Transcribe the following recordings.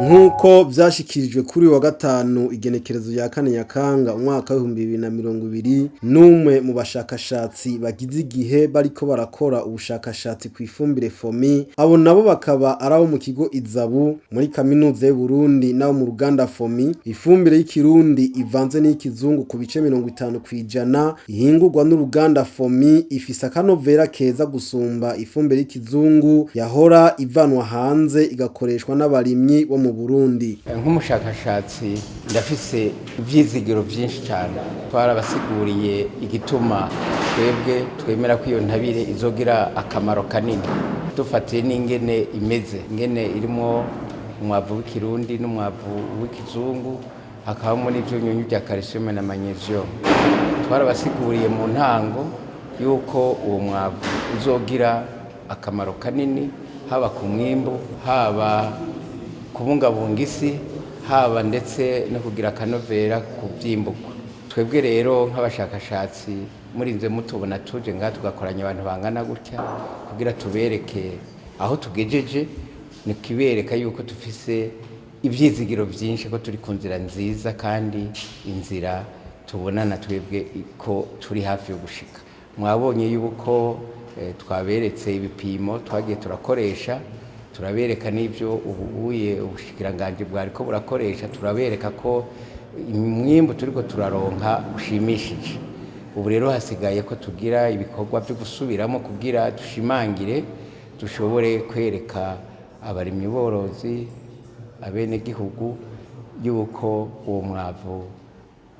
Nk'uko vyashikirijwe kuri uyu wa gatanu, igenekerezo rya 4 Nyakanga umwaka w'2021, n'umwe mu bashakashatsi bagize igihe bariko barakora ubushakashatsi ku ifumbire FOMI, abo nabo bakaba ari abo mu kigo IZABU muri kaminuza y'u Burundi n'abo mu ruganda FOMI, ifumbire y'ikirundi ivanze n'iy'ikizungu ku bice 50% ihingurwa n'uruganda FOMI ifise akanovera keza gusumba ifumbire y'ikizungu yahora ivanwa hanze igakoreshwa n'abarimyi bo mu Burundi. Nk'umushakashatsi ndafise ivyizigiro vyinshi cyane. Twarabasiguriye igituma twebwe twemera ko iyo ntabire izogira akamaro kanini, dufatiye n'ingene imeze, ingene irimo umwavu w'ikirundi n'umwavu w'ikizungu, hakabamo n'ivyunyunyu bya calcium na magnesium. Twarabasiguriye mu ntango yuko uwo mwavu uzogira akamaro kanini, haba ku mwimbu, haba kubungabunga isi, haba ndetse no kugira akanovera ku vyimburwa. Twebwe rero nk'abashakashatsi, murinze mutubona tuje ngaha tugakoranya abantu bangana gutya kugira tubereke aho tugejeje, ni kibereka yuko dufise ivyizigiro vyinshi ko turi ku nzira nziza, kandi inzira tubonana twebwe ko turi hafi yo gushika. Mwabonye yuko twaberetse ibipimo twagiye turakoresha, turabereka n'ibyo ubuye ubushikiranganji bwariko burakoresha, turabereka ko umwimbu turiko turaronka ushimishije. Ubu rero hasigaye ko tugira ibikorwa byo gusubiramo kugira dushimangire, dushobore kwereka abarimyi borozi, abenegihugu yuko uwo mwavu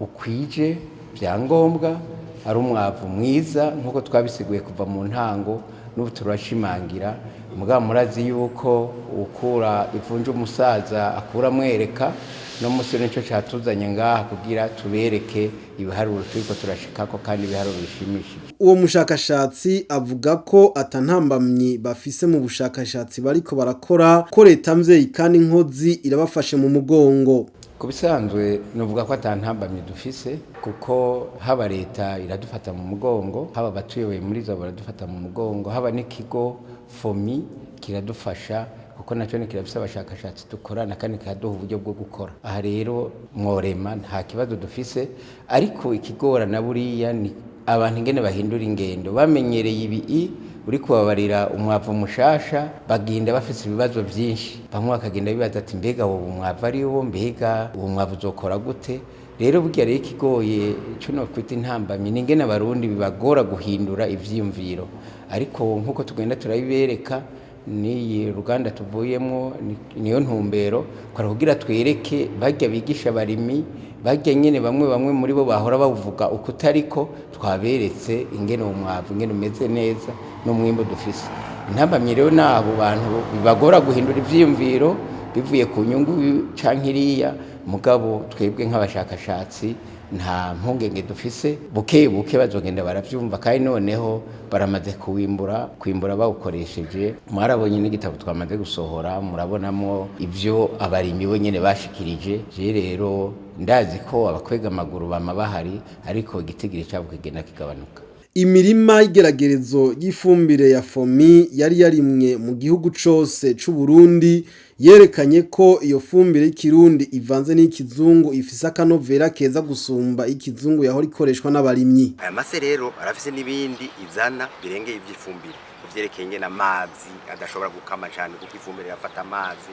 ukwije byangombwa, ari umwavu mwiza nk'uko twabisiguye kuva mu ntango, n'ubu turashimangira. Mugabo murazi yuko ukura ivunja umusaza akura amwereka. No musi nico catuzanye ngaha kugira tubereke ibiharuro turiko turashikako, kandi ibiharuro bishimishije. Uwo mushakashatsi avuga ko atantambamyi bafise mu bushakashatsi bariko barakora, ko leta mvyeyi kandi nkozi irabafashe mu mugongo. Ku bisanzwe nuvuga ko atantambamyi dufise, kuko haba leta iradufata mu mugongo, haba abatuyoboye muri zo baradufata mu mugongo, haba n'ikigo FOMI kiradufasha, kuko nacyo ni kirafise abashakashatsi dukorana kandi kiraduha uburyo bwo gukora. Aha rero mworema nta kibazo dufise, ariko ikigorana buriya ni abantu ingene bahindura ingendo. Bamenyereye ibi, uri kubabarira umwavu mushasha, bagenda bafise ibibazo byinshi. Bamwe bakagenda bibaza ati: "Mbega uwo mwavu ari wo? Mbega uwo mwavu uzokora gute?" Rero burya rero ikigoye cyo no kwita intambamyi ni ingene Abarundi bibagora guhindura ivyiyumviro, ariko nkuko tugenda turabibereka n'iyi ruganda tuvuyemo, niyo ntumbero kwara kugira twereke barya bigisha abarimi, barya nyene bamwe bamwe muri bo bahora bavuga uko utariko. Twaberetse ingene uwo mwavu ingene umeze neza n'umwimbu dufise. Intambamyi rero nabo bantu bibagora guhindura ivyiyumviro bivuye ku nyungu canke iriya. Mugabo twebwe nk'abashakashatsi nta mpungenge dufise. Buke buke bazogenda baravyumva, kandi noneho baramaze kuwimbura, kwimbura bawukoresheje. Mwarabonye n'igitabo twamaze gusohora, murabonamo ivyo abarimyi bo nyene bashikirije. Je rero ndazi ko abakwega amaguru bama bahari, ariko igitigiri cabo kigenda kigabanuka. Imirima y'igeragerezo y'ifumbire ya FOMI yari yarimwe mu gihugu cose c'u Burundi yerekanye ko iyo fumbire y'ikirundi ivanze n'ikizungu ifise akanovera keza gusumba ikizungu yahora ikoreshwa n'abarimyi. Aya mase rero arafise n'ibindi izana birengeye ivy'ifumbire, kuvyerekeye ingene amazi adashobora gukama cane, kuko ifumbire irafata amazi,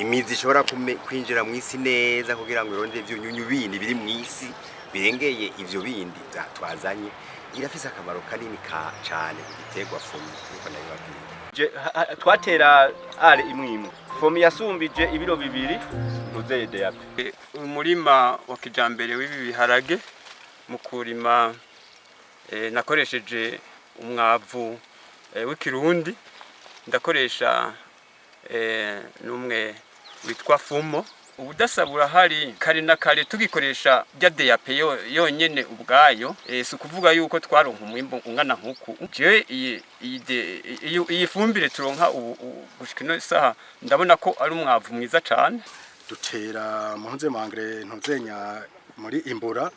imizi ishobora kwinjira mw'isi neza kugira ngo irondere ivyunyunyu bindi biri mw'isi birengeye ivyo bindi twazanye. Irafise akamaro kanini ka cane ku giterwa FOMI, nkuko nabibabwiye. Twatera are imwe imwe, FOMI yasumbije ibiro 2 ntuzeye DAP. Umurima wa kijambere w'ibi biharage, mu kurima nakoresheje umwavu w'ikirundi, ndakoresha n'umwe witwa Fumo. Ubudasa burahari. Kare na kare tugikoresha rya DAP yonyene ubwayo, si ukuvuga yuko twaronka umwimbu ungana nkuku. Jewe iyi fumbire turonka ubu gushika ino saha, ndabona ko ari umwavu mwiza cane. Dutera mu ntuze mangre ntuzenya muri imbura,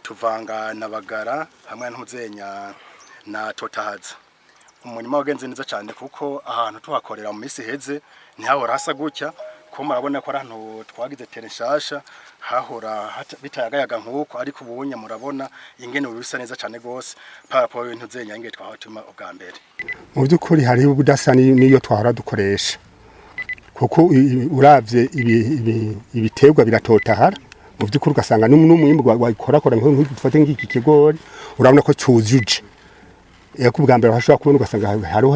tuvanga na bagara hamwe ntuzenya na totahaza. Umurima wagenze neza cyane, kuko ahantu tuhakorera mu minsi iheze ntihahora hasa gutya. Kuko murabona ko ari ahantu twagize terrain nshasha, hahora bitayagayaga nk'uko, ariko ubunye murabona ingene ubu bisa neza cane gose par rapport y'ibintu zenyange twahora ubwa mbere. Mu by'ukuri hariho ubudasa n'iyo twahora dukoresha, kuko uravye ibiterwa biratotahara mu by'ukuri, ugasanga n'umwimbu wakorakora, nk'dufate nk'iki kigori, urabona ko cuzuje. Eko ubwa mbere washobora kubona ugasanga hariho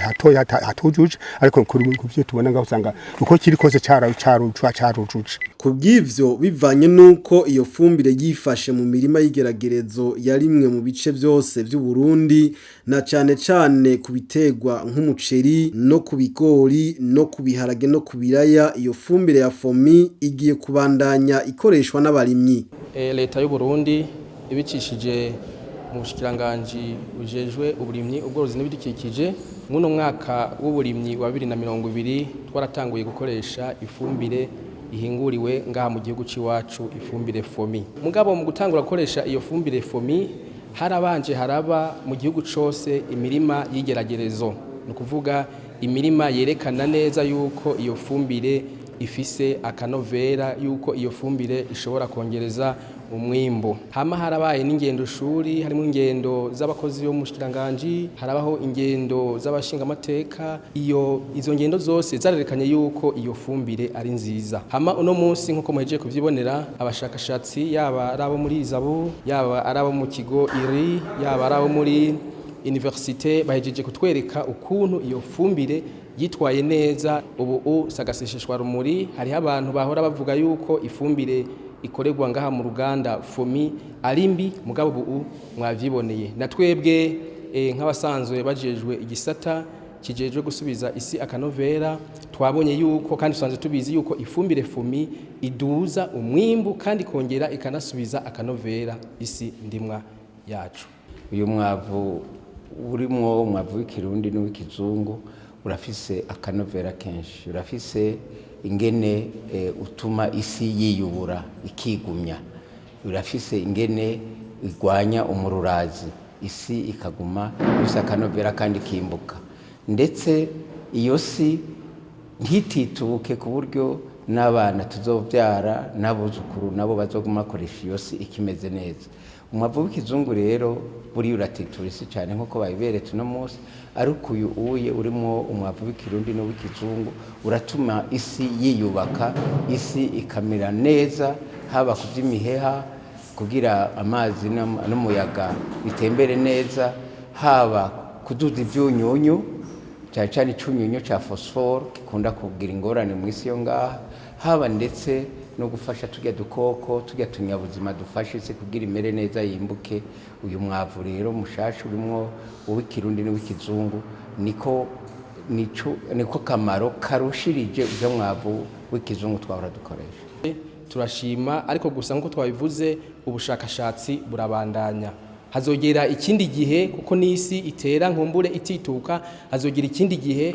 hatoya hatujuje, ariko kuri ku byo tubona ngaho usanga uko kiri kose carujuje. Kubw'ivyo, bivanye n'uko iyo fumbire yifashe mu mirima y'igeragerezo yarimwe mu bice vyose vy'u Burundi, na cane cane ku biterwa nk'umuceri no ku bigori no ku biharage no ku biraya, iyo fumbire ya FOMI igiye kubandanya ikoreshwa n'abarimyi. Leta y'u Burundi ibicishije mu bushikiranganji bujejwe uburimyi, ubworozi n'ibidukikije, mw'uno mwaka w'uburimyi wa 2020 twaratanguye gukoresha ifumbire ihinguriwe ngaha mu gihugu c'iwacu, ifumbire FOMI. Mugabo mu gutangura gukoresha iyo fumbire FOMI, harabanje haraba mu gihugu cose imirima y'igeragerezo, ni ukuvuga imirima yerekana neza yuko iyo fumbire ifise akanovera, yuko iyo fumbire ishobora kongereza umwimbu. Hama harabaye n'ingendo shuri, harimo ingendo z'abakozi bo mu bushikiranganji, harabaho ingendo z'abashingamateka. Izo ngendo zose zarerekanye yuko iyo fumbire ari nziza. Hama uno munsi, nkuko muhejeje kuvyibonera, abashakashatsi, yaba ari abo muri IZABU, yaba ari abo mu kigo IRI, yaba ari abo muri université, bahejeje kutwereka ukuntu iyo fumbire yitwaye neza. Ubu sagasesheshwa rumuri, hariho abantu bahora bavuga yuko ifumbire ikorerwa ngaha mu ruganda FOMI ari mbi, mugabo ubu mwavyiboneye. Na twebwe nk'abasanzwe bajejwe igisata kijejwe gusubiza isi akanovera, twabonye yuko, kandi tusanzwe tubizi yuko ifumbire FOMI iduza umwimbu kandi ikongera ikanasubiza akanovera isi ndimwa yacu. Uyu mwavu urimwo umwavu w'ikirundi n'uw'ikizungu urafise akanovera kenshi, urafise ingene utuma isi yiyubura ikigumya, urafise ingene igwanya umururazi, isi ikaguma ifise akanovera kandi ikimbuka, ndetse iyo si ntitituke, ku buryo n'abana tuzobyara n'abuzukuru nabo bazoguma bakoresha iyo si ikimeze neza. Umwavu w'ikizungu rero buriya uratitura isi cyane nk'uko babiberetse uno munsi, ariko uyu uye urimo umwavu w'ikirundi n'uw'ikizungu uratuma isi yiyubaka, isi ikamera neza, haba ku by'imiheha kugira amazi n'umuyaga bitembere neza, haba kuduza ibyunyunyu, cyane cyane icunyunyu cya phosphore gikunda kugira ingorane mu isi yo ngaha, haba ndetse no gufasha turya dukoko, turya tunyabuzima dufasha isi kugira imere neza, yimbuke. Uyu mwavu rero mushasha urimwo uw'ikirundi n'uw'ikizungu niko kamaro karushirije ujya mwavu w'ikizungu twahora dukoresha. Turashima, ariko gusa nkuko twabivuze, ubushakashatsi burabandanya. Hazogera ikindi gihe, kuko n'isi itera nkumbure itituka, hazogera ikindi gihe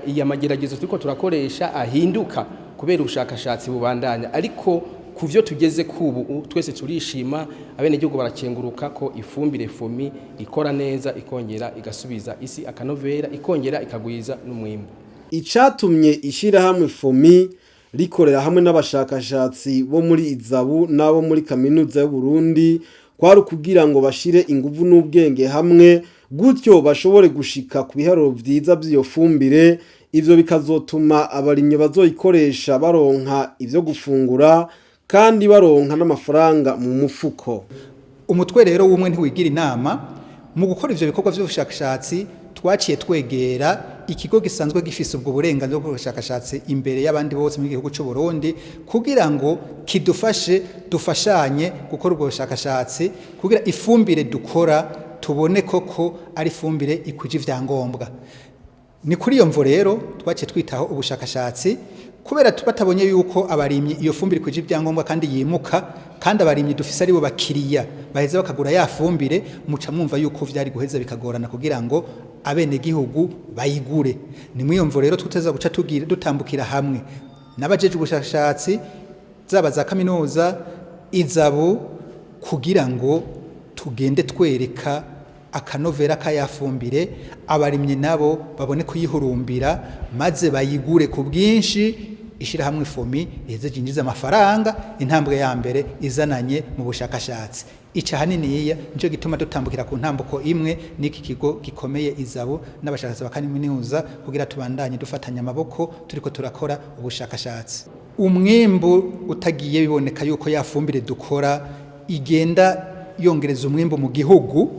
iya mageragezo turiko turakoresha ahinduka kubera ubushakashatsi bubandanya. Ariko ku vyo tugeze kubu, twese turishima, abenegihugu barakenguruka ko ifumbire FOMI ikora neza, ikongera igasubiza isi akanovera, ikongera ikagwiza n'umwimbu. Icatumye ishirahamwe FOMI rikorera hamwe n'abashakashatsi bo muri IZABU n'abo muri Kaminuza y'u Burundi kwari ukugira ngo bashire inguvu n'ubwenge hamwe, gutyo bashobore gushika ku biharuro vyiza vy'iyo fumbire. Ivyo bikazotuma abarimyi bazoyikoresha baronka ivyo gufungura kandi baronka n'amafaranga mu mufuko. Umutwe rero w'umwe ntiwigira inama. Mu gukora ivyo bikorwa vy'ubushakashatsi, twaciye twegera ikigo gisanzwe gifise ubwo burenganzira bwo bushakashatsi imbere y'abandi bose mu gihugu cy'u Burundi, kugira ngo kidufashe, dufashanye gukora ubwo bushakashatsi, kugira ifumbire dukora tubone koko ari ifumbire ikwije ivyangombwa. Ni kuri iyo mvo rero twaciye twitaho ubushakashatsi, kubera batabonye yuko abarimyi iyo fumbire ikwije ibyangombwa kandi yimuka, kandi abarimyi dufise aribo bakiriya baheza bakagura ya fumbire, muca mwumva yuko vyari guheza bikagorana kugira ngo abenegihugu bayigure. Ni muri iyo mvo rero tuteza guca tugira dutambukira hamwe n'abajeje ubushakashatsi, zaba za kaminuza, IZABU, kugira ngo tugende twereka Akanovera kayafumbire, abarimyi nabo babone kuyihurumbira maze bayigure ku bwinshi. Ishyirahamwe FOMI iheze ryinjiza amafaranga. Intambwe ya mbere izananye mu bushakashatsi ica haniniya, nico gituma dutambukira ku ntambuko imwe n'iki kigo gikomeye IZABU n'abashakashatsi ba kaminuza, kugira tubandanye dufatanya amaboko turiko turakora ubushakashatsi. Umwimbu utagiye biboneka yuko yafumbire dukora igenda yongereza umwimbu mu gihugu,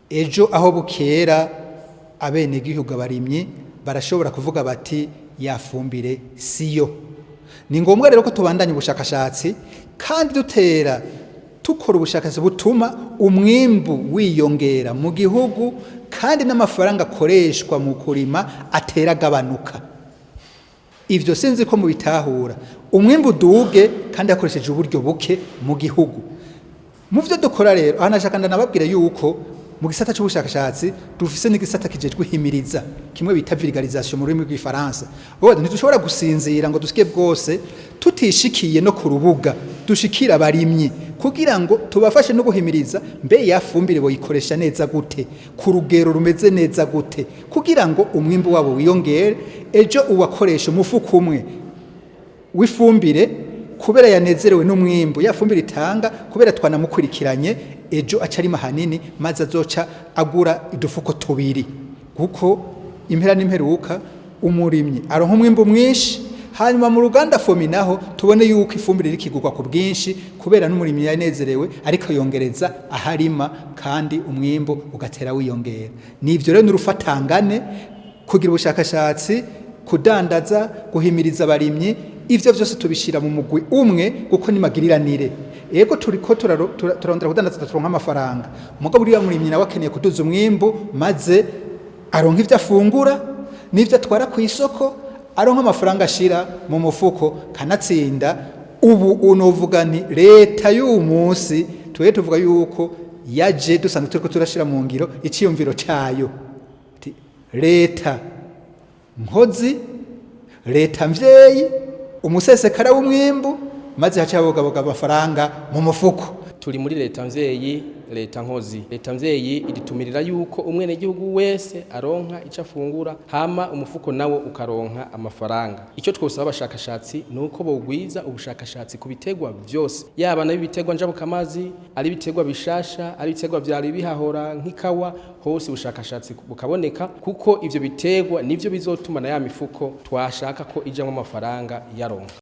ejo aho bukera abenegihugu, abarimyi, barashobora kuvuga bati: "Yafumbire siyo." Ni ngombwa rero ko tubandanya ubushakashatsi kandi dutera dukora ubushakashatsi butuma umwimbu wiyongera mu gihugu, kandi n'amafaranga akoreshwa mu kurima atera agabanuka. Ivyo sinzi ko mubitahura. Umwimbu uduge kandi hakoresheje uburyo buke mu gihugu. Mu vyo dukora rero aha, nashaka ndanababwira yuko mu gisata c'ubushakashatsi dufise n'igisata kijejwe himiriza, kimwe bita vulgarisation mu rurimi rw'igifaransa. Wowe ntidushobora gusinzira ngo dusike bwose tutishikiye no ku rubuga, dushikira abarimyi kugira ngo tubafashe no guhimiriza: mbe yafumbire boyikoresha neza gute, ku rugero rumeze neza gute, kugira ngo umwimbu wabo wiyongere. Ejo uwakoresha umufuko umwe w'ifumbire, kubera yanezerewe n'umwimbu yafumbire itanga, kubera twanamukurikiranye, ejo aca arima hanini maze azoca agura udufuko tubiri, kuko impera n'imperuka umurimyi aronka umwimbu mwinshi. Hanyuma mu ruganda FOMI naho tubone yuko ifumbire irikigurwa ku bwinshi, kubera n'umurimyi yanezerewe ariko yongereza aharima kandi umwimbu ugatera wiyongera. Nivyo rero n'urufatangane: kugira ubushakashatsi, kudandaza, guhimiriza abarimyi. Ivyo vyose tubishira mu mugwi umwe kuko ni magiriranire. Ego, turiko turarondera kudandaza turonka amafaranga, mugabo uriya murimyi nawe akeneye kuduza umwimbu maze aronka ivyo afungura n'ivyo atwara ku isoko, aronka amafaranga ashira mu mufuko. Kanatsinda ubu unovuga nti leta y'uwu munsi tuye tuvuga yuko yaje dusanzwe turiko turashira mu ngiro iciyumviro cayo. Ati, leta nkozi, leta mvyeyi, umusesekara w'umwimbu, maze haca habogaboga amafaranga mu mufuko. Turi muri leta mvyeyi, leta nkozi. Leta mvyeyi iritumirira yuko umwenegihugu wese aronka ico afungura, hama umufuko nawo ukaronka amafaranga. Icyo twosaba abashakashatsi ni uko bogwiza ubushakashatsi ku bitegwa vyose, yaba nayo ibitegwa njabukamazi, ari ibitegwa bishasha, ari ibitegwa vyari bihahora nk'ikawa, hose ubushakashatsi bukaboneka, kuko ivyo bitegwa nivyo bizotuma na ya mifuko twashaka ko ijamwo amafaranga yaronka.